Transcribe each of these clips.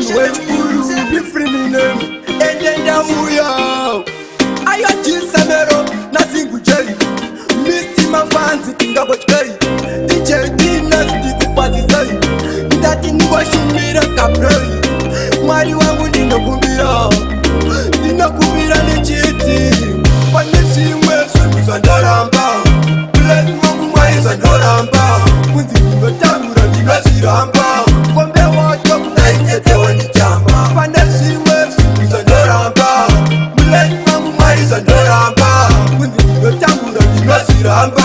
Munhu wemukuru ndifriminem ende ndauya ayajisamero nazingu J misti mafanzi tingabotyei DJ Tinas ndikukwazisei ndati ndingoshumira kaprei. Mwari wangu, ndinokumbira, ndinokumbira ndichiti pane zvimwe zvinhu zvandoramba plus mangu. Mwari, zvandoramba kunzi ndinotambura, ndinozviramba. Kombe wacho kudai ndichamba. Pane zvimwe zvinhu zvandoramba plus mangu. Mwari, zvandoramba kunzi ndinotambura, ndinozviramba.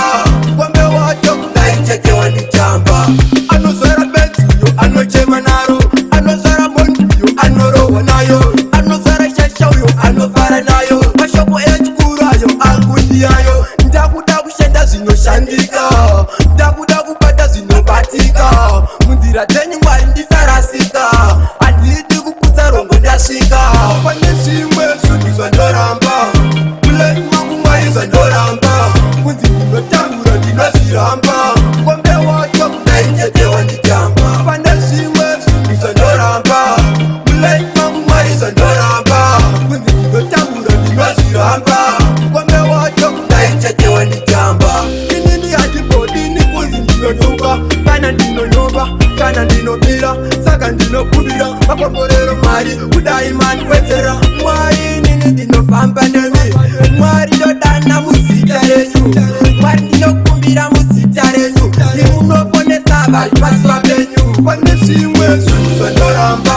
Kombe wacho kudai chetewa ndichamba. Anozvara benziyo anochema naro, anozvara mondiyo anorohwa nayo, anozvara shasha uyo anofara nayo. Mashoko echikuru ayo angundiyayo. Ndakuda kushanda zvinoshandika, ndakuda kubata zvinobatika munzira dzenyu. Mwari, ndisarasika, handidi kuputsa rongo ndasvika. Pane zvimwe zvinhu zvandoramba plus mangu. Mwari, zvandoramba kunzi ndinotambura, ndinozviramba. Kombe wacho kudai chetewa ndichamba. Pane zvimwe zvinhu zvandoramba plus mangu. Mwari, zvandoramba kunzi ndinotambura, ndinozviramba. Kombe wacho kudai chetewa ndichamba. Inini handibodini kunzi ndinotuka kana ndinonyomba kana ndinobira, saka ndinokumbira makomborero. Mwari, kudai mandiwedzera. Mwari, inini ndinofamba nemi. Mwari, ndodana muzita renyu. Mwari, ndinokumbira muzita renyu, ndimunoponesa vari pasi vapenyu. Pane zvimwe zvinhu zvandoramba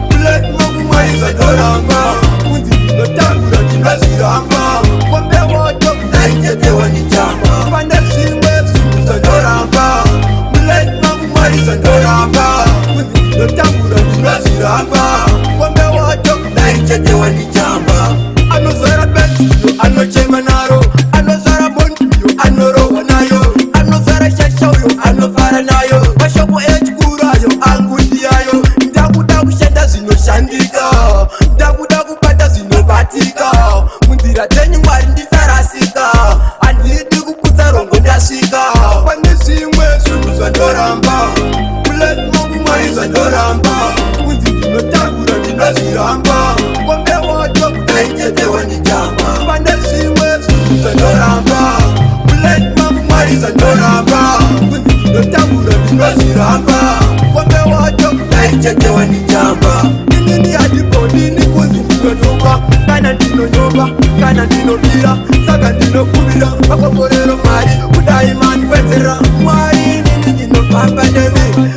plus mangu. Mwari, zvandoramba kunzi ndinotambura, ndinozviramba. Kombe wacho kudai chetewa ndichamba. Pane zvimwe zvinhu zvandoramba plus mangu. Mwari, zvandoramba kunzi ndinotambura, ndinozviramba. Kombe wacho kudai chetewa ndichamba. Anozvara benziyo anochema naro, anozvara mondiyo anorohwa nayo, anozvara shasha uyo anofara nayo. Mashoko echikuru ayo angundiyayo. Ndakuda kushanda zvinoshandika, ndakuda kubata zvinobatika munzira dzenyu. Mwari, ndisarasika, handidi kuputsa rongo ndasvika. Pane zvimwe zvinhu zvandoramba plus mangu. Mwari, zvandoramba kunzi ndinotambura, ndinozviramba. Kombe wacho kudai chetewa ndichamba. Pane zvimwe zvinhu zvandoramba plus mangu. Mwari, zvandoramba kunzi ndinotambura, ndinozviramba. Kombe wacho kudai chetewa ndichamba. Inini handibodini kunzi ndinotuka kana ndinonyomba kana ndinobira, saka ndinokumbira makomborero. Mwari, kudai mandiwedzera. Mwari, inini ndinofamba nemi.